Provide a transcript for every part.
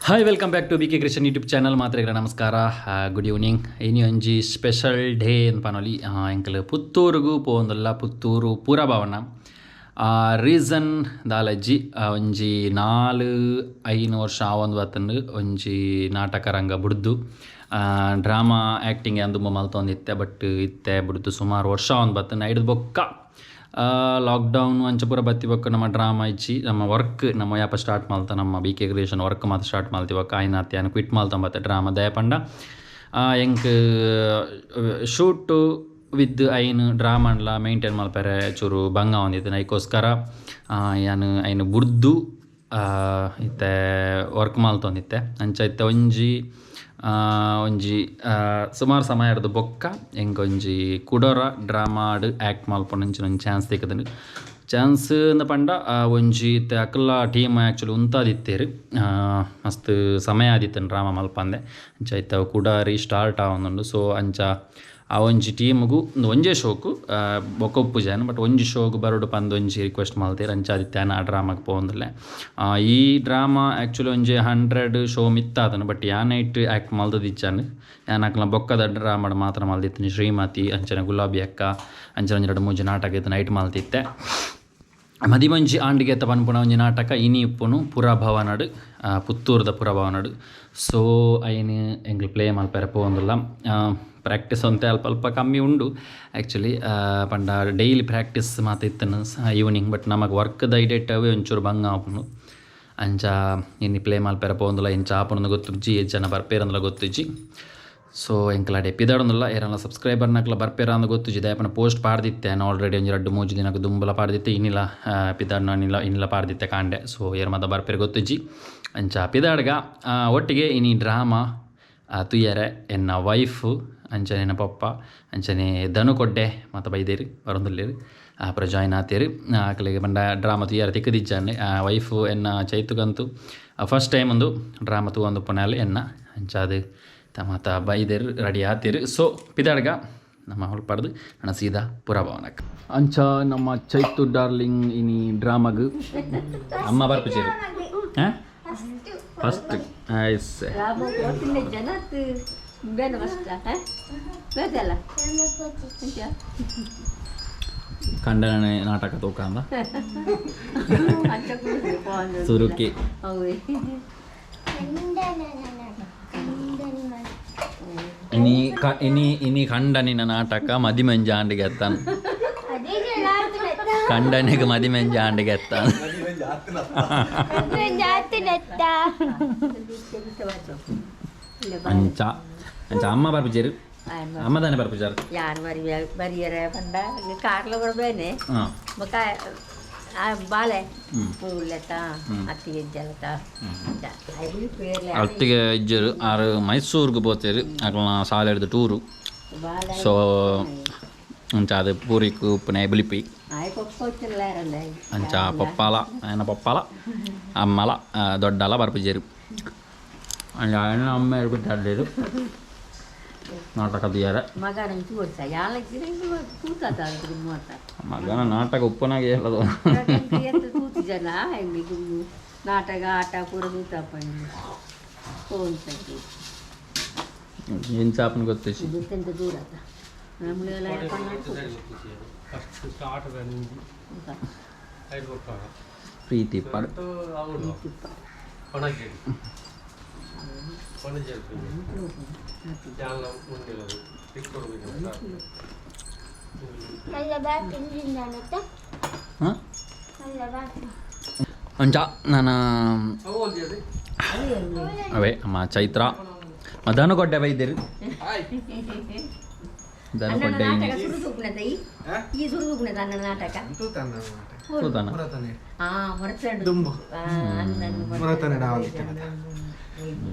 Hi, welcome back to B K Krishan YouTube channel. ಮಾತ್ರೆಗಳ ನಮಸ್ಕಾರ, good evening. ಇನಿ ಒಂಜಿ special day ಪನೊಲಿ. ಎಂಕಲ್ ಪುತ್ತೂರುಗು ಪೋವೊಂದುಲ್ಲ, Puttur ಪುರಭವನ. Reason ದಾಲಜ್ಜಿ, ಒಂಜಿ 4-5 ವರ್ಷ ಆವೊಂದು ಬತ್ತಂಡು ಒಂಜಿ ನಾಟಕ ರಂಗ ಬುಡ್ದು. ಡ್ರಾಮಾ ಆ್ಯಕ್ಟಿಂಗ್ ದುಂಬು ಮಲ್ತೊಂದಿತ್ತೆ, ಬಟ್ ಇತ್ತೆ ಬುಡ್ದು ಸುಮಾರು ವರ್ಷ ಆವೊಂದು ಬತ್ತಂಡು. ಐಡ್ದ್ ಬೊಕ್ಕ ಲಾಕ್ಡೌನ್ ಅಂಚ ಪೂರ ಬತ್ತಿ ಬೊಕ್ಕ ನಮ್ಮ ಡ್ರಾಮಾ ಇಜ್ಜಿ. ನಮ್ಮ ವರ್ಕ್ ನಮ್ಮ ಯಾಪ ಸ್ಟಾರ್ಟ್ ಮಲ್ತ, ನಮ್ಮ ಬಿ ಕೆ ಕ್ರಿಯೇಷನ್ ವರ್ಕ್ ಮಾತ ಸ್ಟಾರ್ಟ್ ಮಲ್ತಿ ಬೊಕ್ಕ ಆಯ್ನಾತ್ ಯಾನ್ ಕ್ವಿಟ್ ಮಲ್ತೊಂಬತ್ತೆ ಡ್ರಾಮಾ. ದಾಯೆ ಪಂಡ ಎಂಕ್ ಶೂಟು ವಿತ್ ಐನ್ ಡ್ರಾಮಾನ್ಲ ಮೇಂಟೈನ್ ಮಲ್ಪೆರೆ ಚೂರು ಬಂಗ ಆವೊಂದಿತ್ತು. ಐಕೋಸ್ಕರ ಯಾನ್ ಐನ್ ಬುಡ್ದು ಇತ್ತೆ ವರ್ಕ್ ಮಲ್ತೊಂದಿತ್ತೆ. ಅಂಚ ಇತ್ತೆ ಒಂಜಿ ಒಂಜಿ ಸುಮಾರು ಸಮಯ ಹಿಡ್ದು ಬೊಕ್ಕ ಎಂಕ್ ಒಂಜಿ ಕುಡೊರ ಡ್ರಾಮಾಡ್ ಆ್ಯಕ್ಟ್ ಮಲ್ಪುನ ಅಂಚಿನ ಒಂಜಿ ಚಾನ್ಸ್ ತಿಕ್ಕುದುಂಡು. ಚಾನ್ಸ್ ಅಂದ್ ಪಂಡ ಒಂಜಿ ಇತ್ತೆ ಅಕಲ್ನ ಟೀಮ್ ಆ್ಯಕ್ಚುಲಿ ಉಂತಾದಿತ್ತೆರ್. ಮಸ್ತ್ ಸಮಯ ಆದಿತ್ತುಂಡು ಡ್ರಾಮಾ ಮಲ್ಪಂದೆ. ಅಂಚ ಇತ್ತೆ ಅವು ಕುಡ ರೀಸ್ಟಾರ್ಟ್ ಆವೊಂದುಂಡು. ಸೊ ಅಂಚ ಆ ಒಂಜಿ ಟೀಮ್ಗು ಉಂದು ಒಂಜೇ ಶೋಕು, ಬೊಕ್ಕ ಉಪ್ಪುಜಾನ್, ಬಟ್ ಒಂಜಿ ಶೋಗ್ ಬರೊಡು ಪಂದ್ ಒಂಜಿ ರಿಕ್ವೆಸ್ಟ್ ಮಲ್ತೆರ್. ಅಂಚ ಆದಿತ್ತೆ ಯಾನ್ ಆ ಡ್ರಾಮಾಗ್ ಪೋವೊಂದುಲ್ಲೆ. ಈ ಡ್ರಾಮಾ ಆ್ಯಕ್ಚುಲಿ ಒಂಜಿ 100 ಶೋ ಮಿತ್ತಾತುಂಡು, ಬಟ್ ಯಾನ್ ಐಟ್ ಆ್ಯಕ್ಟ್ ಮಲ್ತುದಿಜ್ಜಾಂಡ್. ಯಾನ್ ಅಕ್ಲ್ನ ಬೊಕ್ಕದ ಡ್ರಾಮಾಡ್ ಮಾತ್ರ ಮಲ್ದಿತ್ತಿನಿ. ಶ್ರೀಮತಿ, ಅಂಚನೆ ಗುಲಾಬಿ ಅಕ್ಕ, ಅಂಚನೆ ಒಂಜಿ ರಡ್ಡ್ ಮೂಜಿ ನಾಟಕ ಇತ್ತು, ಐಟ್ ಮಲ್ತಿತ್ತೆ. ಮದಿಮಂಜಿ ಆಂಡಿಗೆತ್ತ ಪನ್ಪುನ ಒಂಜಿ ನಾಟಕ ಇನಿ ಉಪ್ಪುನು ಪುರಭವನಡ್, ಪುತ್ತೂರ್ದ ಪುರಭವನಡ್. ಸೊ ಐನ್ ಎಂಕ್ಲು ಪ್ಲೇ ಮಲ್ಪೆರೆ ಪೋವೊಂದುಲ್ಲ. ಪ್ರಾಕ್ಟೀಸ್ ಒಂತೆ ಅಲ್ಪ ಅಲ್ಪ ಕಮ್ಮಿ ಉಂಡು ಆ್ಯಕ್ಚುಲಿ. ಪಂಡ ಡೈಲಿ ಪ್ರಾಕ್ಟೀಸ್ ಮಾತ ಇತ್ತುಂಡು ಈವ್ನಿಂಗ್, ಬಟ್ ನಮಕ್ ವರ್ಕ್ದ ಐಡೆಟ್ ಅವೇ ಒಂಚೂರು ಬಂಗ ಆಪುಂಡು. ಅಂಚ ಇನಿ ಪ್ಲೇ ಮಲ್ಪೆರೆ ಪೋವೊಂದುಲ್ಲ. ಇಂಚ ಆಪುಂಡು ಗೊತ್ತುಜ್ಜಿ, ಏತ್ ಜನ ಬರ್ಪೇರಂದ್ಲ ಗೊತ್ತುಜ್ಜಿ. ಸೊ ಎಂಕ್ಲ ಅಡೆ ಪಿದಾಡೊಂದುಲ್ಲ. ಏರೆಲ ಸಬ್ಸ್ಕ್ರೈಬರ್ ನಕ್ಲ ಬರ್ಪೇರ ಅಂದ್ ಗೊತ್ತುಜ್ಜಿ. ದಾಯೆ ಪೋಸ್ಟ್ ಪಾಡ್ದಿತ್ತೆ ಆಲ್ರೆಡಿ. ಒಂಜಿ ರಡ್ಡ್ ಮೂಜಿ ದಿನಕ್ಕೆ ದುಂಬುಲ ಪಾಡ್ದಿತ್ತೆ. ಇನಿಲ ಪಿದಾಡ್ನ ಇನಿಲ ಇನಿಲ ಪಾಡ್ದಿತ್ತೆ ಕಾಂಡೆ. ಸೊ ಏರ್ ಮಾತ ಬರ್ಪೇರು ಗೊತ್ತುಜ್ಜಿ. ಅಂಚ ಪಿದಾಡ್ಗ ಒಟ್ಟಿಗೆ ಇನಿ ಡ್ರಾಮಾ ತುಯ್ಯರೆ ಎನ್ನ ವೈಫ್, ಅಂಚನೆ ಎನ್ನ ಪಪ್ಪ, ಅಂಚನೆ ಧನು ಕೊಡ್ಡೆ ಮಾತ ಬೈದೇರು, ಬರೊಂದುಲ್ಲೆರ್. ಪೂರ ಜಾಯಿನ್ ಆತೇರು. ಅಕ್ಲೆಗ್ ಪಂಡ ಡ್ರಾಮಾ ತುಯ್ಯರೆ ತಿಕ್ಕುದಿಜ್ಜಾಂಡ್. ವೈಫ್ ಎನ್ನ ಚೈತುಗಂತು ಫಸ್ಟ್ ಟೈಮ್ ಒಂದು ಡ್ರಾಮಾ ತೂವೊಂದುಪ್ಪುನಾಲ್ ಎನ್ನ. ಅಂಚಾದ್ ಮಾತ ಬೈದೆರ್, ರೆಡಿ ಆತೇರು. ಸೊ ಪಿದಾಡ್ಗ ನಮ್ಮ ಹೊಲ್ಪಾಡ್ದು ನನ್ನ ಸೀದಾ ಪುರಭವನಕ್ಕೆ. ಅಂಚ ನಮ್ಮ ಚೈತು ಡಾರ್ಲಿಂಗ್ ಇನಿ ಡ್ರಾಮಾಗ್. ಅಮ್ಮ ಬರ್ಪುಜೆರ್ ಹಾಂ ಫಸ್ಟ್ ಐಸ್. ಜನತ್ ಬೇನ ಫಸ್ಟ್ ಬೇತಲ್ಲ. ಖಂಡನೆ ನಾಟಕ ತೂಕಂದ ಸುರುಕಿ. ಇನಿ ಇನಿ ಇನಿ ಖಂಡನಿನ ನಾಟಕ ಮದಿಮೆಂಜ ಆಂಡಿಗೆ ಎತ್ತಾನ. ಖಂಡನಿಗೆ ಮದಿಮೆಂಜ ಆಂಡಿಗೆ ಎತ್ತಾನ. ಅಂಚ ಅಂಚ ಅಮ್ಮ ಬರ್ಪುಜೆರ್? ಅಮ್ಮ ತಾನೆ ಬರ್ಪುಜಾರ್? ಯಾನ್ ಬರಿ ಬರಿಯರೆ ಪಂಡ ಕಾರ್ಲ ಬರಬೇನೆ. ಬೊಕ ಬಾಲೆ ಪೂಲೆತ ಅತ್ತಿಗೆ ಇಜ್ಜಲತ. ಅತ್ತಿಗೆ ಇಜ್ಜರು, ಆರು ಮೈಸೂರಿಗೆ ಪೋತೇರು. ಅಕಲ್ನ ಸಾಲೆ ಹಿಡ್ದು ಟೂರು. ಸೊ ಅಂಚ ಅದು ಪೂರಿಕ್ ಉಪ್ಪುನೆ ಬುಲಿಪಿ. ಅಂಚ ಪಪ್ಪಾಲ, ఆయన ಪಪ್ಪಾಲ, ಅಮ್ಮಲ, ದೊಡ್ಡಲ ಬರ್ಪುಜೆರು. ಅಂಚ ఆయన ಅಮ್ಮ ಹೇಳ್ಬಿಟ್ಟಾಡ್ಲೇರು ನಾಟಕ ತೀಯರೆ. ಮಗನ ನಾಟಕ ಉಪ್ಪನಾಗೆ ಹೇಳೋದು. ಜನ ನಾಟಕ ಆಟ ಪೂರ ತೂತಪ್ಪ. ಏನು ಚಾಪನ ಗೊತ್ತಿಸಿ. ಗೊತ್ತೆಂತ ದೂರ ಪ್ರೀತಿ ಪಡ್. ಅಂಚ ನಾನು ಅವೇ ಅಮ್ಮ ಚೈತ್ರ ಮಧ್ಯಾಹ್ನ ಕೊಡ್ಡೆ ಬೈದಿರು ಧನು ಕೊಡ್ಡೆ.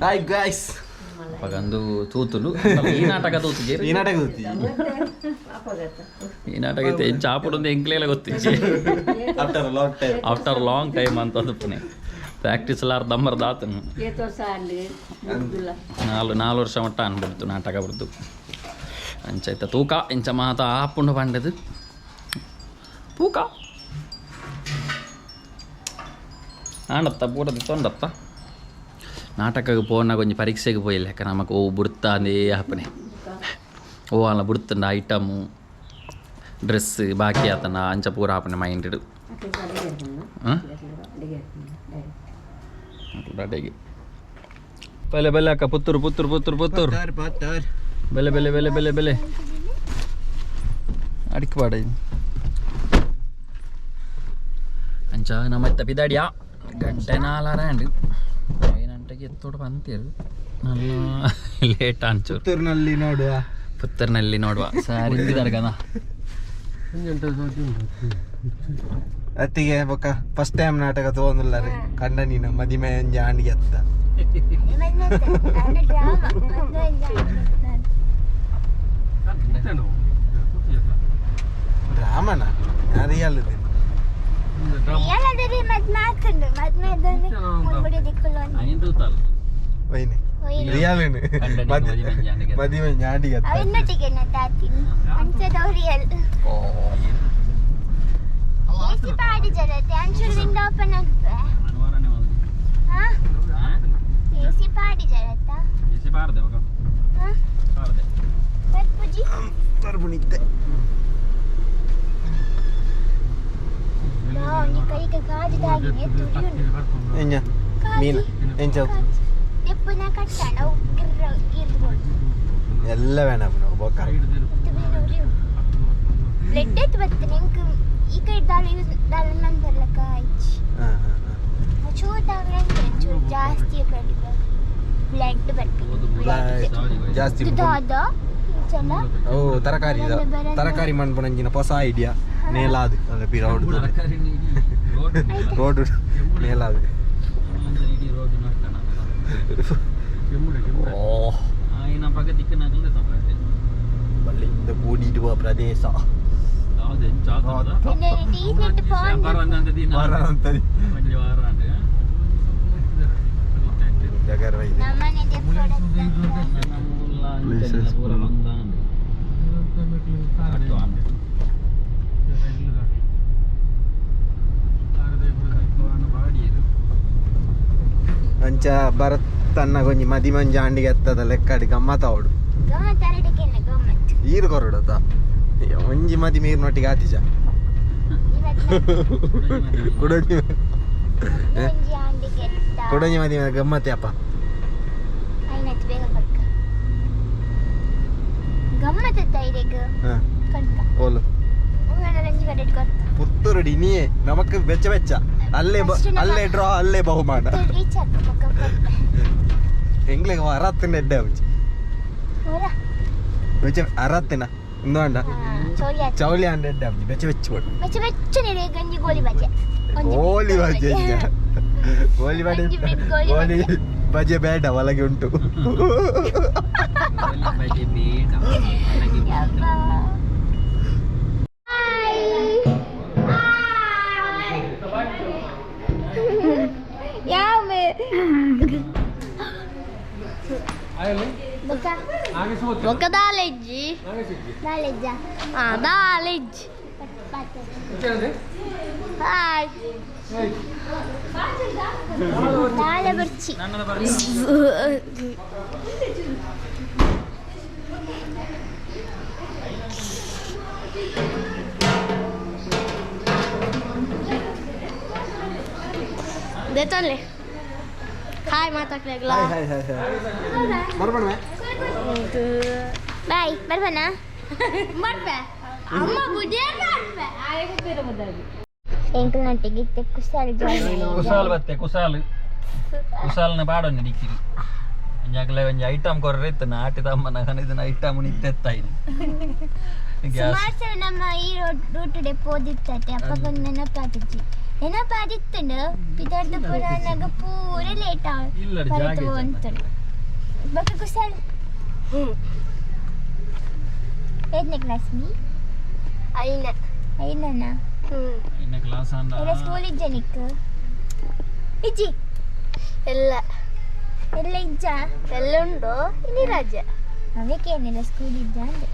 Hi guys. ಅಪಗಂದು ತೂತುಲು ಈ ನಾಟಕ ತೂತುಜಿ. ಈ ನಾಟಕ ತೂತಿ. ಈ ನಾಟಕ ಇತ್ತೆ ಎಂಚ ಆಪುಂಡು ಎಂಕ್ಲೆಲ ಗೊತ್ತಿಜ್ಜಿ. After long time. After long time ಅಂತ ಪುನೆ ಪ್ರಾಕ್ಟೀಸ್ ಎಲ್ಲ ಅರ್ಧಂಬರ್ಧ ಆತನು. 4 ವರ್ಷ ಮಟ್ಟ ಅನ್ಬಿಡ್ತು ನಾಟಕ ಬಿಡ್ತು. ಅಂಚ ಇತ್ತ ತೂಕ ಇಂಚ ಮಾತ ಆಪುಂಡು ಪಂಡದು ತೂಕ ಆಂಡತ್ತ ಪೂರ ತೊಂಡತ್ತ. ನಾಟಕಕ್ಕೆ ಪೋನಾಗ ಒಂಜಿ ಪರೀಕ್ಷೆಗೆ ಪೋಯಿಲ್ಲ ಯಾಕ ನಮಕ್ ಓ ಬುಡ್ತಾ ಅಂದೇ ಹಾಪನೆ. ಓ ಅಲ್ಲ ಬುಡ್ತಂಡ ಐಟಮು ಡ್ರೆಸ್ ಬಾಕಿ ಆತನ ಅಂಚ ಪೂರ ಆಪನೆ ಮೈಂಡ್. ಹಾಂ, ಅಡಿಗೆ ಬೆಲೆ ಬೆಲೆ ಅಕ್ಕ. ಪುತ್ತೂರು ಪುತ್ತೂರು ಪುತ್ತೂರು ಪುತ್ತೂರು ಬೆಲೆ ಬೆಲೆ ಬೆಲೆ ಬೆಲೆ ಬೆಲೆ ಅಡಿಕೆ ಪಾಡ. ಅಂಚ ನಮ್ಮ ಇತ್ತ ಪಿದಾಡಿಯಾ ಗಂಟೆ ನಾಲಾರ ಅಂಡ್ 5 ಗಂಟೆಗೆ ಎತ್ತೋಡು ಬಂತೀರು, ನಲ್ಲ ಲೇಟ್ ಅಂಚೂರು. ಪುತ್ತೂರಿನಲ್ಲಿ ನೋಡುವ. ಪುತ್ತೂರಿನಲ್ಲಿ ನೋಡುವ. ಸರಿ, ಇದ್ದಾರೆ ಗದ. ಅತ್ತಿಗೆ ಬೊಕ್ಕ ಫಸ್ಟ್ ಟೈಮ್ ನಾಟಕ ತಗೊಂಡಿಲ್ಲ ರೀ ಕಂಡ ನೀನು ಮದಿಮೆ ಜಾಂಡಿಗೆ ಅತ್ತ. ಡ್ರಾಮನ ರಿಯಲ್. ರಿಯಲ್. ಮದಿಮೆ ಜಾಂಡಿಗೆ ಅತ್ತ. ಪಾಡಿ ಜರತೆ ಅಂಚೂರು ವಿಂಡೋ ಓಪನ್ ಆಗ್ತದೆ. ಹಾ, ಎಸಿ ಪಾಡಿ ಜರತ್ತ. ಹಾ, ಪೂಜಿ. ಬರ್ಬುಣಿತ್ತೆ. ನೀ ಕೈಗೆ ಗಾಜು ತಾಗಿನೆ ತುರಿ ಉಂಡು. ಎಂಜ ಮೀನು ಎಂಚ? ದೆಪ್ಪುನ ಕಟ್ಟಣ ಅವು ಗಿರ್ರ ಗಿರ್ದು. ಎಲ್ಲ ಬೇಡ ಬೊಕ್ಕ. ಬ್ಲಡ್ ಎತ್ತು ಬರ್ತದೆ ನಿಂಗೆ. ಈ ಕೈ ದಾಲ್ ಯೂಸ್ ದಾಲ್ ನಂತರ್ಲಕ್ಕ ಆಯ್ತು. ಚೂರು ಚೂರು ಜಾಸ್ತಿ ಬ್ಲಡ್ ಬರ್ತೀನಿ. ಜಾಸ್ತಿ. ದಾದ ಇಂಚಲ. ಓ, ತರಕಾರಿ ಇದು ತರಕಾರಿ ಮನ್ಪುನಂಚಿನ ಹೊಸ ಐಡಿಯಾ ನೇಲಾದು ಅಂದ್ರೆ ಪಿ ರೋಡ್ ರೋಡ್ ನೇಲಾದು. ಓ, ಬಳ್ಳಿಯಿಂದ ಕೂಡಿಡುವ ಪ್ರದೇಶ. Tea PAN. ವಾರಾಂತರಿ. ಜಗರ್ವ ಇದೆ. ನಮ್ಮನೆ. Places full. ಅಂಚ ಭರತ್ ತನ್ನ ಕೊಂಜಿ ಮದಿ ಮಂಜ ಅಂಡಿಗೆ ಎತ್ತದ ಲೆಕ್ಕಡಿ ಗಮ್ಮತ್ ಅವಡು. ಗಮ್ಮತ್ ಅರಡಿಕೆನ ಗಮ್ಮತ್. ಈರು ಕೊರಡದ ಒಂಜಿ ಮದಿ ಮೀರ್ನೊಟ್ಟಿಗೆ ಆತಿಜ ಕುಡೊಂಜಿ. ಒಂಜಿ ಆಂಡಿಗೆ ಎತ್ತ. ಕೊಡೊಂಜಿ ಮದಿ ಗಮ್ಮತ್ತೆ ಅಪ್ಪ. ಐನತ್ ಬೇಗ ಕೊಡ್ಕ ಗಮ್ಮತ್ ಎತ್ತ ಇರೆಗ್. ಹಾ. ಕೊಡ್ಕ. ಓಲು. ರಂಜಿ ಕಡೆ ಕೊಡ್ಕ. ಪುತ್ತೂರು ನೀಯೇ ನಮಕ್ ಬೆಚ್ಚ ಬೆಚ್ಚ ಅಲ್ಲೇ ಅಲ್ಲೇ ಡ್ರಾ ಅಲ್ಲೇ ಬಹುಮಾನ. ರೀಚ್ ಆಗ್ಬೇಕು ಕೊಡ್ಕ. ಎಂಗ್ಲಿಗೆ ಅರತ್ತಿನ ಎಡ್ಡೆ ಅವುಚಿ. ಹೋರ. ಬೆಚ್ಚ ಅರತ್ತಿನ ಇಂದು ಅಂಡ. ಚೌಲಿ ಆತು. ಚೌಲಿ ಅಂಡ ಎಡ್ಡೆ ಅವುಚಿ ಬೆಚ್ಚ ಬೆಚ್ಚ ಕೊಡು. ಬೆಚ್ಚ ಬೆಚ್ಚ ನೀರು ಗಂಜಿ ಗೋಲಿ ಬಜೆ ಒಂಜಿ. ಗೋಲಿ ಬಜೆ ಇಜ್ಜ. ಗೋಲಿ ಬಜೆ. ಒಂಜಿ ಪ್ಲೇಟ್ ಗೋಲಿ. ಗೋಲಿ ಬಜೆ ಬೇಡ, ಒಳಗೆ ಉಂಟು. ಯಪ್ಪ. ಯಾವ ಬೊಕ್ಕ? ಬೊಕ್ಕ ದಾಲೆಜ್ಜಿ. ದಾಲೆಜ್ಜ. ಆ ದಾಲೆಜ್ಜಿ. ಹಾಯ್. ದಾಲೆ ಬರ್ಚಿ. ದೇತಲ್ಲೇ ಹಾಯ್ ಮಾತಾಡ್ಲಾಗ್ಲ. ಹಾಯ್ ಹಾಯ್ ಹಾಯ್, ಬರ್ಬಣ್ಣ. ಬಾಯ್ ಬರ್ಬನ. ಮಾಡ್ಪೆ ಅಮ್ಮ ಬುದ್ಧಿ ಮಾಡ್ಪೆ. ಎಂಕಲ್ ನಟ್ಟಿಗೆ ಇತ್ತೆ ಕುಸಾಲ್. ಕುಸಾಲ್ ಬತ್ತೆ ಕುಸಾಲ್ ಕುಸಾಲ್ನ ಪಾಡೊನ್ನೆ ಡಿಕ್ಕಿರಿ ಒಂಜಾಕ್ಲೆ ಒಂಜಿ ಐಟಮ್ ಕೊರ್ರೆ ಇತ್ತು ನಾಟಿ ತಮ್ಮನ ಇದನ್ನ ಐಟಮ್ ನಿತ್ತೆತ್ತಾಯಿನಿ ಗ್ಯಾಸ್. ಸುಮಾರು ಸಲ ನಮ್ಮ ಈ ರೋಡ್ ರೂಟ್ ಡೆ ಪೋದಿತ್ತತೆ ಅಪ್ಪಗೊಂದು ನೆನಪಾತಿಜ್ಜಿ ನೆನಪಾದಿತ್ತುಂಡು ಪಿದರ್ದು ಪುರಾಣಗ ಪೂರ ಲೇಟ್. ಇಲ್ಲ, ಜಾಗ ಇಜ್ಜಿ. ಅಂತುಂಡು ಬೊಕ್ಕ ಕುಸಾಲ್ ಏತ್ನೇ ಕ್ಲಾಸ್ ನೀ? ಐನ. ಐನನಾ? ಇನ್ನ ಕ್ಲಾಸ್ ಅಂಡ. ಎಲ್ಲ ಸ್ಕೂಲ್ ಇಜ್ಜ ನಿಕ್ ಇಜ್ಜಿ? ಎಲ್ಲ. ಎಲ್ಲ ಇಜ್ಜ? ಎಲ್ಲ ಉಂಟು, ಇನಿ ರಜೆ. ಅವಕ್ಕೇನಿಲ್ಲ ಸ್ಕೂಲ್ ಇಜ್ಜ ಅಂದೆ.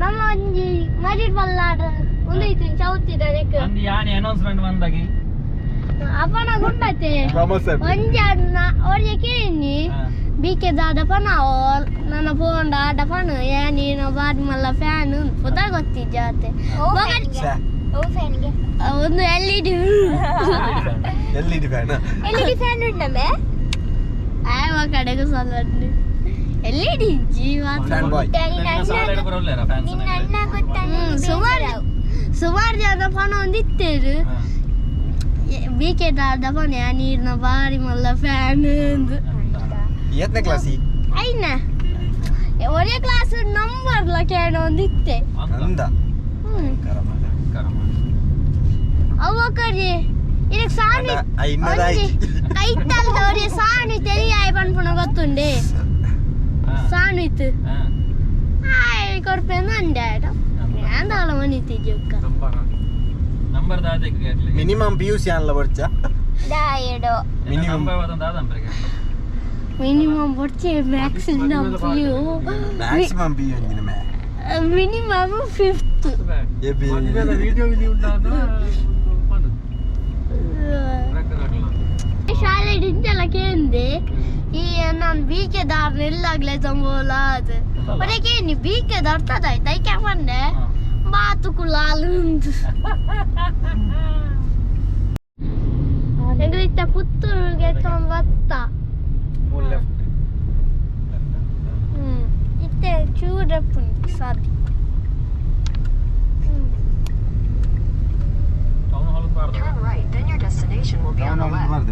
ನಮ್ಮ ಒಂಜಿ ಮರಿಟ್ ಬಲ್ಲಾಡ ಒಂದು ಇತ್ತು ಚೌತಿದ. ಅಂದು ಯಾನಿ ಅನೌನ್ಸ್ಮೆಂಟ್ ಬಂದಾಗಿ. ಅಪ್ಪನ ಗುಂಡತೆ ಒಂಜಾಡ್ನ ಒರಿಯ ಕೇಳಿ ಬಿಕೆ ದಾದ ಪನ ನನ್ನ ಫೋನ್ ಆಟ ಪಣ ಏನೇನೋ ಬಾರಿ ಮಲ್ಲ ಫ್ಯಾನ್ ಪುದ ಗೊತ್ತಿಜ್ಜಾತೆ ಒಂದು L E D L E D fan L E D fan ಉಂಡಮೆ ಆವ ಕಡೆಗೂ ಸಲ ಎಲ್ ಇ ಡಿ ಜೀವ ಫ್ಯಾನ್ ಬಾಯ್ ನಿನ್ನ ಅಣ್ಣ ಗೊತ್ತಾನೆ ಸುಮಾರು ಸುಮಾರು ಜನ ಪಣ ಒಂದಿತ್ತೇರು ಬಿ ಕೆ ದಾದ ಪಣ ನೀರಿನ ಬಾರಿ ಮಲ್ಲ ಫ್ಯಾನ್ ಎತ್ತನೇ ಕ್ಲಾಸಿ ಐನ ಒರೇ ಕ್ಲಾಸ್ ನಂಬರ್ಲ ಕೇಳ ಒಂದಿತ್ತೆ ಅಂದ ಅವ ಕರಿ ಇದಕ್ಕೆ ಸಾಣಿ ಕೈತಲ್ದ ಒರೇ ಸಾಣಿ ತೆರಿಯಾಯ್ ಪನ್ಪುಣ ಗೊತ್ತುಂಡೆ ಸಾಣಿತ್ತು ಆಯ್ ಕೊರ್ಪೆ ಅಂಡೆ ಯಾಂದಾಳ ಮನಿತಿದ್ಯಕ್ಕ ನಂಬರ್ ದಾದ ಮಿನಿಮಮ್ ಪಿ ಯು ಸಿ ಅನ್ಲ ಬರ್ಚ ದಾಯಡೋ ಮಿನಿಮಮ್ ಮಿನಿಮಮ್ ಬರ್ಚೆ maximum P U maximum P U ಅಂದಿನ ಮೇ ಮಿನಿಮಮ್ ಫಿಫ್ತ್ ಎ ಬಿ ಶಾಲೆ ಇಂಚಲ ಕೇಂದೆ ಈ ನಾನು ಬೀಕೆ ದಾರ್ನ ಎಲ್ಲಾಗ್ಲೇ ತಂಬೋಲ ಅದು ಒಡೆ ಕೇನಿ ಬೀಕೆ ದರ್ತದಾಯ್ತು ಐಕೆ ಬಂದೆ ಬಾತು ಕುಲಾಲು ಎಂಗ್ಲಿತ್ತ ಪುತ್ತೂರಿಗೆ ತೊಂಬತ್ತ ಇತ್ತೆ ಚೂರಪ್ಪುಂಡು ಸಾದಿ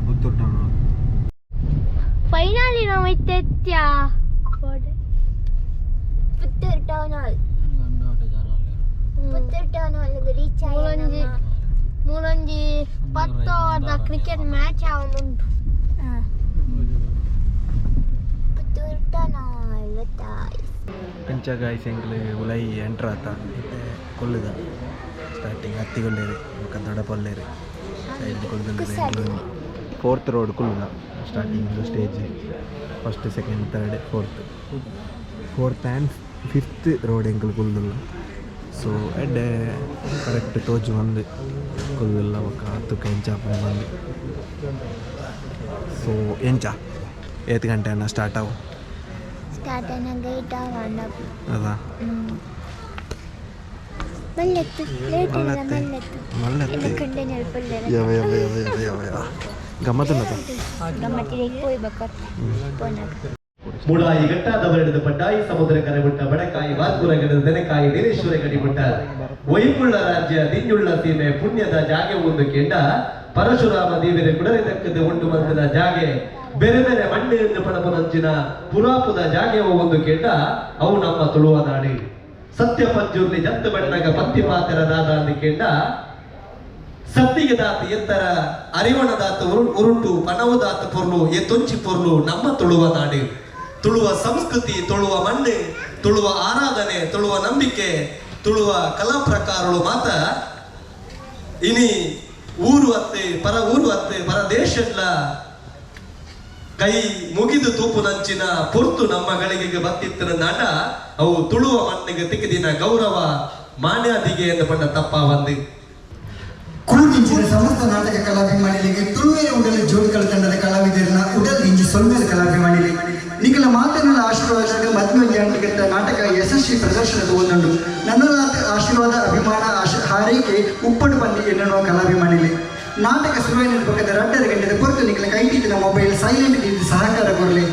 ಪುತ್ತೂರು ಟೌನ್ ಫೈನಲಿ ನಾವು ಇತ್ತೆ Puttur town hall Puttur town hall reach ಮೂಲೊಂಜಿ ಮೂಲೊಂಜಿ 10 ಓವರ್ದ ಕ್ರಿಕೆಟ್ ಮ್ಯಾಚ್ ಆವೊಂದುಂಟು ಪುತ್ತೂರು ಟೌನ್ ಹಾಲ್ ಗೊತ್ತಾಯ್ ಕಂಚಗಾಯಿ ಸೆಂಗ್ಲು ಉಲೈ ಎಂಟ್ರ್ ಆತ ಇತ್ತೆ ಕೊಲ್ಲುದ ಸ್ಟಾರ್ಟಿಂಗ್ ಅತ್ತಿ ಕೊಲ್ಲೇರಿ ಬೊಕ್ಕ ದೊಡ್ಡ ಪಲ್ಲೇರಿ ಸೈಡ್ ಕೊಲ್ಲುದ ಫೋರ್ತ್ ರೋಡ್ ಕುಲ್ಲುದ starting stage first second third fourth fourth and fifth road ಎಂಕಲ್ ಕುಲ್ಲುಲ್ಲ ಸೊ ಎಡ್ಡೆ ಕರೆಕ್ಟ್ ತೋಜು ಬಂದು ಕುಲ್ಲುಲ್ಲ ಬೊಕ್ಕ ತುಕ್ಕ ಎಂಚ ಆಪುಂಡು ಬಂದು ಸೊ ಎಂಚ ಏತ್ ಗಂಟೆ ಅನ್ನ ಸ್ಟಾರ್ಟ್ ಅವು ಸ್ಟಾರ್ಟ್ ಆನಾಗ ಏಟ್ ಅವರ್ ಅದಾ ಮಲ್ಲೆತ್ತು ಲೇಟ್ ಇಲ್ಲ ಮಲ್ಲೆತ್ತೆ. ಮಲ್ಲೆತ್ತು ಮಲ್ಲೆತ್ತೆ. ಕಂಡೆ ನೆನಪಿಲ್ಲ ಯವ ಯವ ಯವ ಯವ ಯವ ಯವ ಗಮ್ಮತ್ತುಂಡತ ಗಮ್ಮತ್ತಿಗೆ ಪೋಯ್ಬೇಕು ಪೋನಾಗ ಮೂಡಾಯಿ ಗಟ್ಟಾದವರೆಡೆದ ಪಡ್ಡಾಯಿ ಸಮುದ್ರ ಕರೆಬಿಟ್ಟ ಬಡಕಾಯಿ ವಾದ್ಪುರ ಗಡದ ದೆನಕಾಯಿ ನೀಲೇಶ್ವರ ಗಡಿಬಿಟ್ಟ ವೈಪುಳ್ಳ ರಾಜ್ಯ ದಿಂಜುಳ್ಳ ಸೀಮೆ ಪುಣ್ಯದ ಜಾಗೆ ಒಂದು ಕೆಂಡ ಪರಶುರಾಮ ದೇವರ ಕುಡರೆ ತಕ್ಕದ ಉಂಡು ಬಂದದ ಜಾಗೆ ಬೇರೆ ಬೇರೆ ಮಣ್ಣಿನಿಂದ ಪಡಪನಂಚಿನ ಪುರಾಪುದ ಜಾಗೆ ಒಂದು ಕೆಂಡ ಅವು ನಮ್ಮ ತುಳುವ ನಾಡಿ ಸತ್ಯ ಪಂಜುರ್ಲಿ ಜಂತು ಬಣ್ಣಗ ಪತ್ತಿ ಪಾತ್ರ ದಾದ ಅಂದ ಕೆಂಡ ಸತ್ತಿಗೆ ದಾತ ಎತ್ತರ ಅರಿವಣ ದಾತ ಉರುಟು ಪಣವು ದಾತ ಪೊರ್ಲು ಎತ್ತೊಂಚಿ ಪೊರ್ಲು ನಮ್ಮ ತುಳುವ ನಾಡು. ತುಳುವ ಸಂಸ್ಕೃತಿ, ತುಳುವ ಮಣ್ಣು, ತುಳುವ ಆರಾಧನೆ, ತುಳುವ ನಂಬಿಕೆ, ತುಳುವ ಕಲಾ ಪ್ರಕಾರಗಳು ಮಾತ ಇನಿ ಊರು ಅತ್ತೆ ಪರ ಊರು ಅತ್ತೆ ಪರ ದೇಶಡ್ಲ ಕೈ ಮುಗಿದು ತೂಪುನಂಚಿನ ಪೊರ್ತು ನಮ್ಮ ಗಳಿಗೆ ಬತ್ತಿತ್ತಿನ ನಾಡ ಅವು ತುಳುವ ಮಣ್ಣಿಗೆ ತಿಕ್ಕಿದಿನ ಗೌರವ ಮಾನ್ಯಾದಿಗೆ ಎಂದು ಪಂಡ ತಪ್ಪ ಬಂದು. ಕೂಡಿಂಚಿನ ಸಮಸ್ತ ನಾಟಕ ಕಲಾಭಿಮಾನಿಗಳಿಗೆ ತುಳುವೆಯ ಉಡಲ್ ಜೋಡಿಕಳ ತಂಡದ ಕಲಾವಿದರನ್ನ ಉಡಲ್ ಇಂಚಿ ಸೊಲ್ಮೆದ ಕಲಾಭಿಮಾನಿಲಿ ನಿಖಲ ಮಾತನ್ನೆಲ್ಲ ಆಶೀರ್ವಾದ ಮದ್ಮೆ ನಾಟಕ ಯಶಸ್ವಿ ಪ್ರದರ್ಶನದ ಒಂದುಂಡು. ನನ್ನ ಆಶೀರ್ವಾದ ಅಭಿಮಾನ ಹಾರೈಕೆ ಉಪ್ಪಡು ಬಂದಿ ಎನ್ನುವ ಕಲಾಭಿಮಾನಿಲಿ ನಾಟಕ ಸುರುವಿನ ಪಕ್ಕದ ರಡ್ಡರ ಗಂಟೆದ ಪೊರ್ತು ನಿಖಲ ಕೈಟೀತಿನ ಮೊಬೈಲ್ ಸೈಲೆಂಟ್ ರೀತಿ ಸಹಕಾರ ಕೊರಲಿ.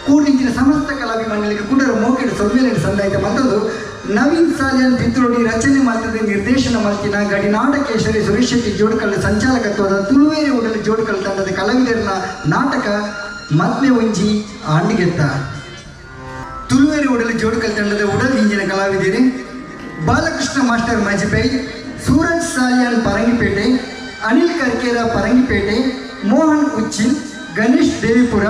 ಕೂಡಿಂಚಿನ ಸಮಸ್ತ ಕಲಾಭಿಮಾನಿಗಳಿಗೆ ಕುಡರ ಮೋಕೆಡು ಸೊಲ್ಮೆಲೆಂಡು ಸಂದಾಯಿತ ಮತ್ತೊಂದು ನವೀನ್ ಸಾಲಿಯನ್ ಪಿತ್ರೋಡಿ ರಚನೆ ಮಾಡ್ತದೆ ನಿರ್ದೇಶನ ಮಲ್ತಿನ ಗಡಿನಾಡ ಕೇಸರಿ ಸುರೇಶ್ ಶೆಟ್ಟಿ ಜೋಡ್ಕಲ್ ಸಂಚಾಲಕತ್ವದ ತುಳುವೇರಿ ಉಡಲು ಜೋಡ್ಕಲ್ ತಂಡದ ಕಲಾವಿದರನ್ನ ನಾಟಕ ಮದ್ಮೆ ಒಂಜಿ ಆಂಡಿಗೆತ್ತ. ತುಳುವೇರಿ ಉಡಲು ಜೋಡ್ಕಲ್ ತಂಡದ ಉಡಲ್ ಇಂಜಿನ ಕಲಾವಿದರು ಬಾಲಕೃಷ್ಣ ಮಾಸ್ಟರ್ ಮಜಿಪೈ, ಸೂರಜ್ ಸಾಲಿಯನ್ ಪರಂಗಿಪೇಟೆ, ಅನಿಲ್ ಕರ್ಕೇರ ಪರಂಗಿಪೇಟೆ, ಮೋಹನ್ ಉಚ್ಚಿಲ್, ಗಣೇಶ್ ದೇವಿಪುರ,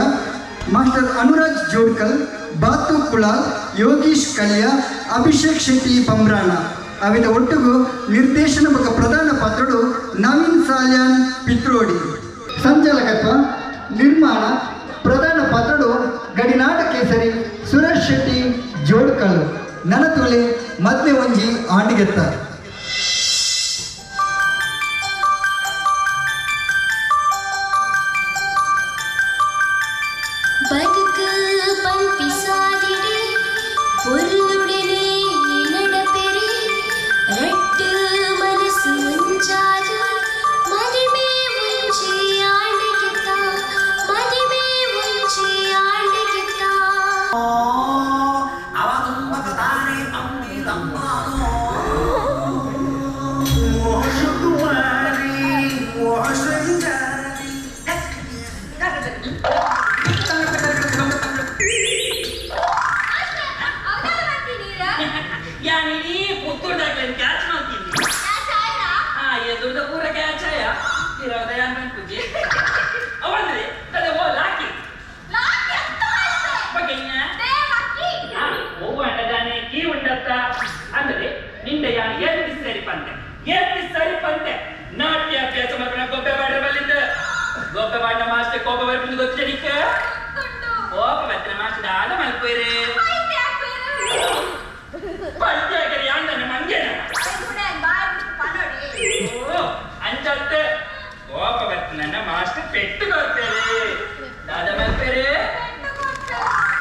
ಮಾಸ್ಟರ್ ಅನುರಾಜ್ ಜೋಡ್ಕಲ್, ಬಾತು ಕುಳಾಲ್, ಯೋಗೀಶ್ ಕಲ್ಯ, ಅಭಿಷೇಕ್ ಶೆಟ್ಟಿ ಬಂಬ್ರಾಣ. ಅವಿದ ಒಟ್ಟುಗು ನಿರ್ದೇಶನ ಬೊಕ ಪ್ರಧಾನ ಪಾತ್ರಡು ನವೀನ್ ಸಾಲ್ಯಾನ್ ಪಿತ್ರೋಡಿ. ಸಂಚಾಲಕತ್ವ ನಿರ್ಮಾಣ ಪ್ರಧಾನ ಪಾತ್ರಡು ಗಡಿನಾಟ ಕೇಸರಿ ಸುರೇಶ್ ಶೆಟ್ಟಿ ಜೋಡ್ಕಲ್. ನನತುಲೆ ಮದ್ಮೆ ಒಂಜಿ ಆಂಡಿಗೆತ್ತ. ಮಾಸ್ಟರ್ ಕೋಪ ಬರ್ಪಿಂದು ಗೊತ್ತಿಜನಿಕ್ಕ ಕೋಪ ಬತ್ತಿನ ಮಾಸ್ಟರ್ ದಾದ ಮಲ್ಪೇರು ಪಲ್ಟಿ ಹಾಕರಿ ಯಾಂದನ ಮಂಗೇನ ಅಂಚತ್ತೆ ಕೋಪ ಬತ್ತಿನ ಮಾಸ್ಟರ್ ಪೆಟ್ಟು ಕೊಡ್ತೇವೆ ದಾದ ಮಲ್ಪೇರು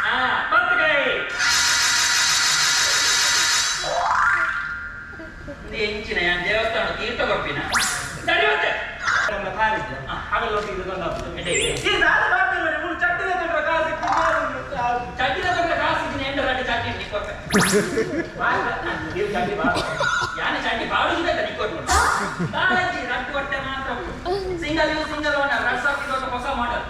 ಹಾ ಪತ್ತು ಕೈ ಎಂಚಿನ ದೇವಸ್ಥಾನ ತೀರ್ಥ ಕೊಡ್ಪಿನ ಸರಿ ಮತ್ತೆ ಸಿಂಗಲ್ ಸಿಂಗಲ್ ಓನರ್ 2001 ಹೊಸ ಮಾಡಲ್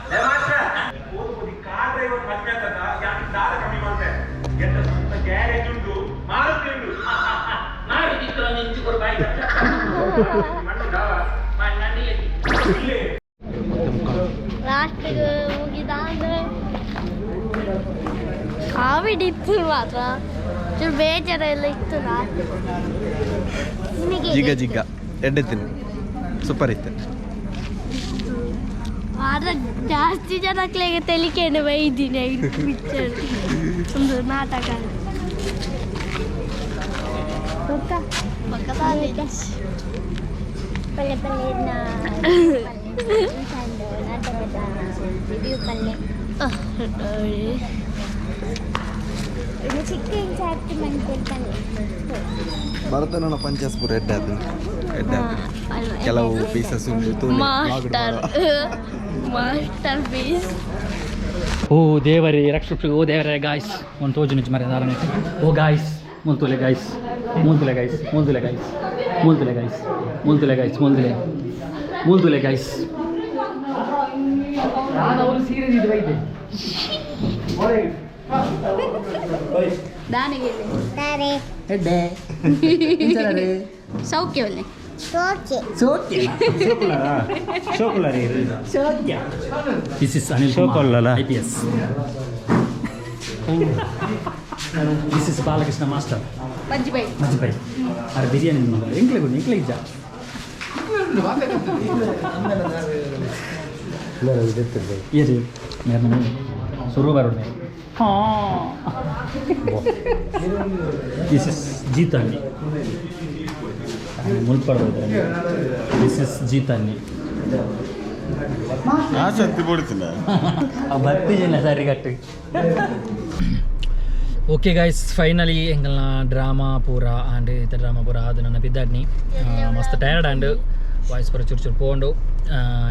ಕಾರ್ ಡ್ರೈವರ್ ಮದ್ವೆ ಆತದ ಯಾಕೆ ದಾರ ಕಮ್ಮಿ ಮಾಡ್ತೆ ಎಂತ ಸ್ವಂತ ಗ್ಯಾರೇಜ್ ಉಂಟು ಮಾರುತಿ ಉಂಟು ಮಾರುತಿ ಇಂಚು ಕೊಡು ಬಾಯಿ ಲಾಸ್ಟಿಗೆ ಮುಗಿದ ಅಂದ್ರೆ ಕಾಮಿಡಿ ಇತ್ತು ಮಾತ್ರ ಚೂರು ಬೇಜಾರೆಲ್ಲ ಇತ್ತು ಲಾಸ್ಟ್. ನಿಮಗೆ ಜಿಗ ಜಿಗ್ಗ ಎಡ್ಡೆತ್ತಿನ ಸೂಪರ್ ಇತ್ತು. ಮಾತ್ರ ಜಾಸ್ತಿ ಜನಕ್ಳಿಗೆ ತೆಲಿಕೆನೆ ಬೈದೀನಿ ಪಿಕ್ಚರ್ ಒಂದು ನಾಟಕ ಬೊಕ್ಕ ಪಲ್ಲೆ ಪಲ್ಲೆ ನಾಟಕದ ರಿವ್ಯೂ ಪಲ್ಲೆ ಇದು ಚಿಕ್ಕ ಇಂಚಾಕ್ಟ್ ಮಂತೆ ಪಲ್ಲೆ. ಭರತನ ಪಂಚಸ್ಪುರ ಎಡ್ಡೆ ಆತು ಎಡ್ಡೆ ಆತು. ಕೆಲವು ಪೀಸಸ್ ಉಂಟು. Master master piece. ಓ ದೇವರೇ ರಕ್ಷಿಸು ಓ ದೇವರೇ. ಗಾಯ್ಸ್ ಒಂದು ತೋಜು ನಿಜ ಮರೆ ದಾರನೆ. ಓ ಗಾಯ್ಸ್ ಮುಲ್ತುಲೆ ಗಾಯ್ಸ್ ಮುಲ್ತುಲೆ ಗಾಯ್ಸ್ ಮುಲ್ತುಲೆ ಗಾಯ್ಸ್ ಮುಲ್ತುಲೆ ಗಾಯ್ಸ್ ಮುಲ್ತುಲೆ ಗಾಯ್ಸ್ ಮುಲ್ತುಲೆ ಮುಲ್ತುಲೆ ಗಾಯ್ಸ್. ತಾರೆ ಸೌಖ್ಯವಲ್ಲೇ okay. This is Anil Kumar, IPS. This is Balakrishna master. Bajpai Bajpai. ಅರೆ ಬಿರಿಯಾನಿ ಎಂಕ್ಲೆ ಗುಂಡು ಎಂಕ್ಲೆ ಇಜ್ಜ ಏರಿ ಮೇರ್ನ ಸುರು ಬರೋಣ. This is ಜೀತನ್ನಿ ಮುಲ್ಪಡ್ಬೋದು. This is ಜೀತನ್ನಿ. ಆಸಕ್ತಿ ಪಡ್ತಿಲ್ಲ. ಬತ್ತಿ ಜನ ಸರಿಗಟ್ಟು. ಓಕೆ ಗೈಸ್, ಫೈನಲಿ ಎಂಗಲ್ನ ಡ್ರಾಮಾ ಪೂರ ಆ್ಯಂಡ್ ಇತ್ತ ಡ್ರಾಮಾ ಪೂರ ಅದು ನನ್ನ ಬಿದ್ದಾಡ್ನಿ ಮಸ್ತ್ ಟಯರ್ಡ್ ಆ್ಯಂಡ್ ವಾಯ್ಸ್ ಪೂರ ಚೂರು ಚೂರು ಪೋಂಡು.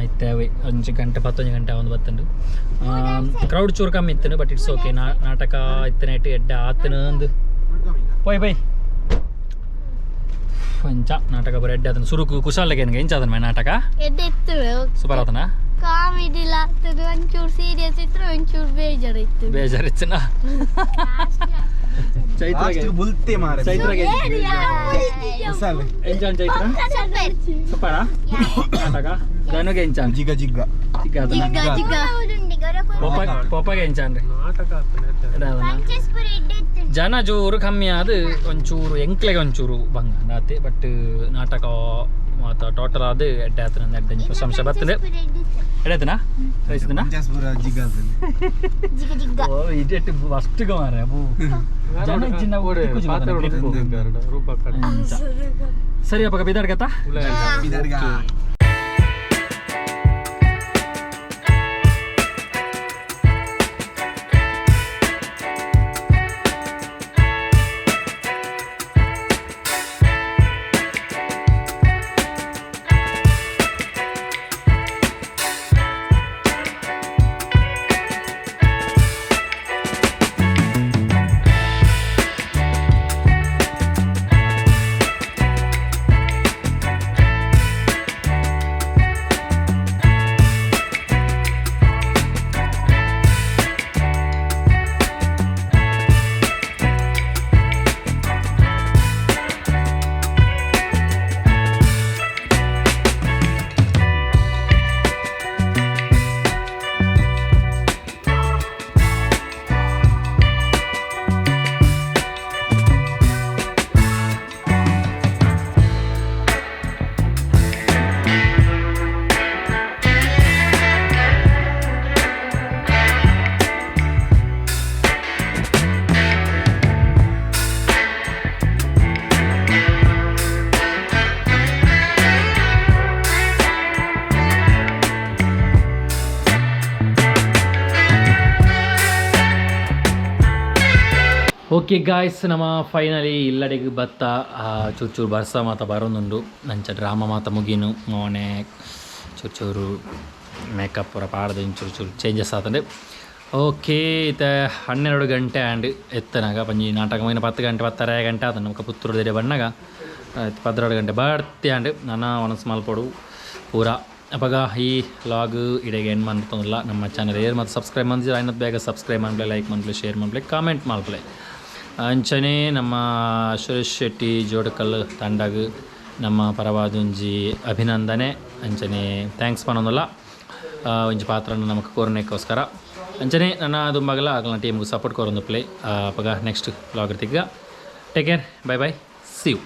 ಇತ್ತೆ ಒಂಜಿ ಗಂಟೆ ಪತ್ತೊಂಜಿ ಗಂಟೆ ಒಂದು ಬತ್ತುಂಡು. ಕ್ರೌಡ್ ಚೂರು ಕಮ್ಮಿ ಇತ್ತು, ಬಟ್ it's okay. ನಾಟಕ ಇತ್ತನೇಟ್ ಎಡ್ಡೆ ಆತನ ಅಂದು ಪೋಯ್ ಬೈ ಒಂಚ ನಾಟಕ ಪೂರ ಎಡ್ಡೆ ಆತನ ಸುರುಕು ಕುಶಾಲಕ್ಕೆ ಏನ್ಗೆ ಎಂಚ ಆತನ ನಾಟಕ ಎಡ್ಡೆ ಇತ್ತು. ಸೂಪರ್ ಆತನ. ಕಾಮಿಡಿ ಆಗ್ತದೆ, ಒಂಚೂರು ಸೀರಿಯಸ್ ಇತ್ತು, ಒಂಚೂರು ಬೇಜಾರು ಇತ್ತು. ಬೇಜಾರು ಇತ್ತನಾ? ಚೈತ್ರಗೆ ಬುಲ್ತೆ ಮಾರೆ. ಚೈತ್ರಗೆ ಎಂಚಾನ್ ಚೈತ್ರ ಸೂಪರಾ ನಾಟಕ ಧನುಗೆ ಎಂಚಾನ್ ಜಿಗ ಜಿಗ್ಗ. ಚಿಕ್ಕ ಆತನ. ಜಿಗ್ಗ ಜಿಗ್ಗ. ಪೊಪ್ಪ ಪೊಪ್ಪಗೆ ಎಂಚಾನ್ರಿ ಪಂಚಸ್ಪುರ ಎಡ್ಡೆ ಇತ್ತು. ಜನ ಜೋರು ಕಮ್ಮಿ ಆದ್ ಒಂಚೂರು ಎಂಕ್ಲೆಗೆ ಒಂಚೂರು ಬಂಗ ಆತೆ. ಬಟ್ ನಾಟಕ ಮಾತ ಟೋಟಲ್ ಆದ್ ಎಡ್ಡೆ ಆತನ ಎಡ್ಡೆ ಪ್ರಶಂಸೆ ಬರ್ತದೆ. ಪಂಚಸ್ಪುರ ಎಡ್ಡೆ ಇತ್ತು. ಎಡ್ಡೆ ಆತನಾ ರೈಸದನಾ? ಪಂಚಸ್ಪುರ ಜಿಗ್ಗ ಆತನ. ಜಿಗ ಜಿಗ್ಗ. ಓ ಇಡೆಟ್ ಫಸ್ಟ್ ಮಾರೆ ಅಬು ಜನ ಇಜ್ಜಿನ ಸರಿ ಅಪ್ಪ ಬಿದಾಡ್ಗತ್ತಾ. ಬಿದಾಡ್ಗ. ಓಕೆ ಗಾಯ್ಸ್, ನಮ್ಮ ಫೈನಲಿ ಇಲ್ಲಡೆಗೆ ಬತ್ತ. ಚೂರು ಚೂರು ಬರ್ಸ ಮಾತ ಬರೋದುಂಡು. ನಂಚ ಡ್ರಾಮ ಮಾತ ಮುಗಿನು. ಮೋನೆ ಚೂರು ಚೂರು ಮೇಕಪ್ ಪೂರ ಪಾಡ್ದು ಚೂರು ಚೂರು ಚೇಂಜಸ್ ಆತಂಡು. ಓಕೆ, ಇತ್ತೆ 12 ಗಂಟೆ ಆಂಡ್ ಎತ್ತನಾಗ. ಪಂಜಿ ನಾಟಕ ಮುಗಿನ 10 ಗಂಟೆ 10:30 ಗಂಟೆ ಆತಂಡು. ಬೊಕ ಪುತ್ತೂರು ದೇರೆ ಬನ್ನಗ 12 ಗಂಟೆ ಬರ್ತಿ ಆಂಡ್. ನನ ಒಣಸ್ ಮಲ್ಪೊಡು ಪೂರ. ಅಪಗ ಈ ಲಾಗ್ ಇಡೆಗೆ ಎಂಡ್ ಮಲ್ತೊಂದುಲ್ಲ. ನಮ್ಮ ಚಾನಲ್ ಏರ್ ಮತ್ತು ಸಬ್ಸ್ಕ್ರೈಬ್ ಮಂದಿರ ಆಯ್ನತ್ ಬೇಗ ಸಬ್ಸ್ಕ್ರೈಬ್ ಮನ್ಪ್ಲೆ, ಲೈಕ್ ಮನ್ಪ್ಲೆ, ಶೇರ್ ಮನ್ಪ್ಲೆ, ಕಾಮೆಂಟ್ ಮಲ್ಪ್ಲೆ. ಅಂಚನೆ ನಮ್ಮ ಸುರೇಶ್ ಶೆಟ್ಟಿ ಜೋಡಕಲ್ ತಂಡಗ್ ನಮ್ಮ ಪರವಾದೊಂಜಿ ಅಭಿನಂದನೆ, ಅಂಚನೆ thanks ಪನೊಂದುಲ್ಲ ಒಂಜಿ ಪಾತ್ರನ ನಮಕ್ ಕೋರ್ನೆಕ್ಕೋಸ್ಕರ. ಅಂಚನೆ ನನ್ನ ದುಂಬಗಲ ಅಗಲ್ನ ಟೀಮ್ಗೆ ಸಪೋರ್ಟ್ ಕೊರೊಂದು ಪ್ಲೇ. ಅಪಗ ನೆಕ್ಸ್ಟ್ ವ್ಲಾಗ್ ತಿಕ್ಕ. Take care, bye bye, see you.